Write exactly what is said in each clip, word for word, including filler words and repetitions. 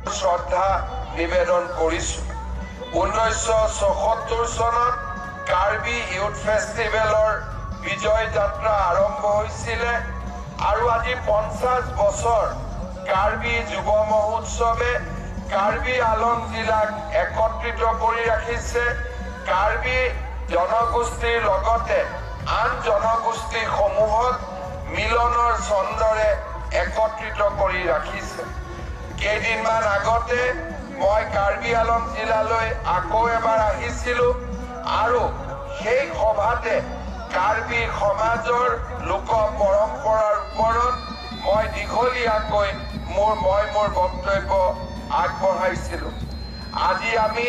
শ্ৰদ্ধা নিবেদন কৰিছো। ঊনৈছশ ছসত্তৰ চনত কাৰ্বি ইউথ ফেষ্টিভেলৰ বিজয় যাত্ৰা আৰম্ভ হৈছিলে আৰু আজি পঞ্চাশ বছৰ কাৰ্বি যুৱ মহোৎসৱে কাৰ্বি আলং জিলাক একত্ৰিত কৰি ৰাখিছে। কাৰ্বি জনগোষ্ঠীৰ লগতে আন জনগোষ্ঠীসমূহক মিলনৰ চন্দৰে একত্ৰিত কৰি ৰাখিছে। কেইদিনমান আগতে মই কাৰ্বি আলং জিলালৈ আকৌ এবাৰ আহিছিলো আৰু সেই সভাতে কাৰ্বি সমাজৰ লোক পৰম্পৰাৰ ওপৰত মই দীঘলীয়াকৈ মোৰ মই মোৰ বক্তব্য আগবঢ়াইছিলো। আজি আমি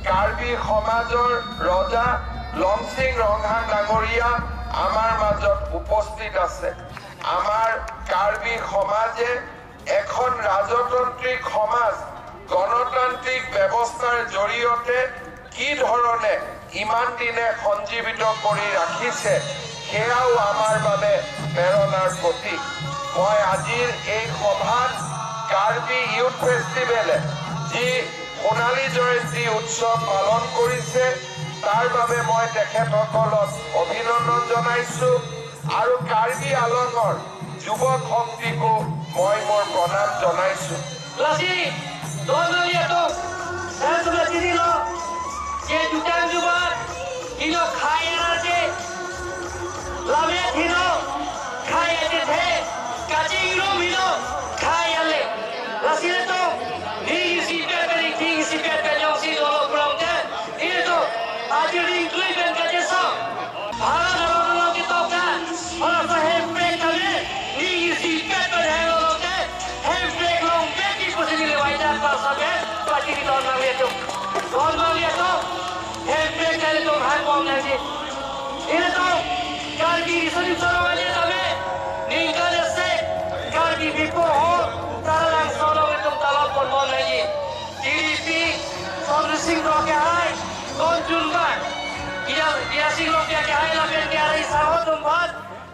কাৰ্বি সমাজৰ ৰজা লংচিং ৰংহাং ডাঙৰীয়া আমাৰ মাজত উপস্থিত আছে। আমাৰ কাৰ্বি সমাজে এখন ৰাজতান্ত্ৰিক সমাজ, গণতান্ত্ৰিক ব্যৱস্থাৰ জৰিয়তে কি ধৰণে ইমান দিনে সঞ্জীৱিত কৰি ৰাখিছে, সেয়াও আমাৰ বাবে প্ৰেৰণাৰ প্ৰতীক। মই আজিৰ এই সভাত কাৰ্বি ইউথ ফেষ্টিভেলে যি সোণালী জয়ন্তী উৎসৱ পালন কৰিছে, তাৰ বাবে মই তেখেতসকলক অভিনন্দন জনাইছো আৰু কাৰ্বি আলঙৰ যুৱক শক্তিকো মই মোৰ প্ৰণাম জনাইছো। Lasi, don nangli atum, dan sudah sini lo, je jutang jubat, hino khaya aje, lame hino khaya aje the, kaching rum hino khaya le. Lasi le to, ni si pe pe ni king si pe pe nyong si lo lo pulang te, ini to, aja ring klui ben kaje so. Bharat arong along ketok ta, bharat sa hemprek kami, ni isi pet pen heng along te, hemprek long beki pusi neli waida klasa pen, pati di ton nanglitum. Ton nanglitum, hemprek kali tum hang bom nangji. Ilitum, Karbi Riso Nimso Rong aje tame, ningkan esek, Karbi Bipo ho, Taralangso along itum talon pon bom nangji. T D P, Chandra Singh Rong kehai, Tonjun Bang, Dia, Dia Singh Rong kehai lapen dia rai saho tumphan,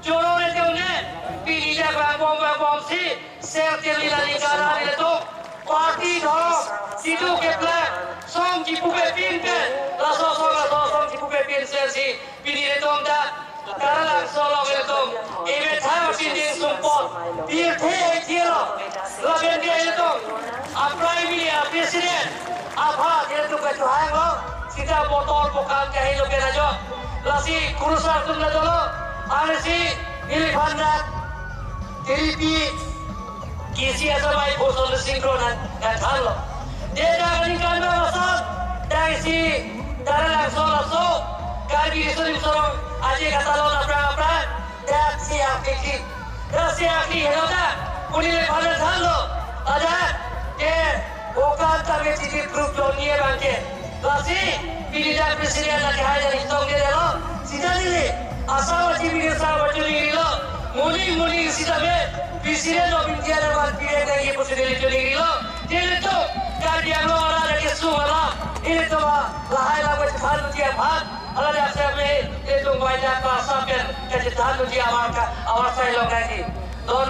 choro re jong ne, pini dia bang bom bang bom si, ser tir lila lingkara re to, party dhorom, sidu keplang, song kipu pe pin pe, laso song laso song kipu pe pin ser si, pini re tom da, Taralangso along ilitum, ebe thang pinding sumpot, tirthe ai thilo, lapen dia ilitum, a Prime Minister, a President, apha ilitum kachehang lo, sita motor pokam kahi lo kena jo, lasi kurusar tum na dolo, arsi, niliphan dak, T D P, K C S amai phoson singkron an, kan thanlo. Deda kani kan ba masal, dai si, Taralangso laso, Karbi Riso Nimso Rong, aje katalon aphrang aphrang, dak si akhli, dak si akhli henoda, unile phanan thanlo, ada, ke, okan tabe titi group doni bangke. Lasi, pini dak President laki hai dari tong dia lo. Sita nili, asal lagi bini asal baju nili lo. Muni, muni sita be, President of India na man pire na ye pusi nili tu nili lo. Dia itu, kan dia lo ala ada ke su ala. Ini tu ba, lahai la baju phan dia phan. Ala dia saya be, itu baca pasal kan, kerja tahan dia awal ka, awal saya lo lagi. Don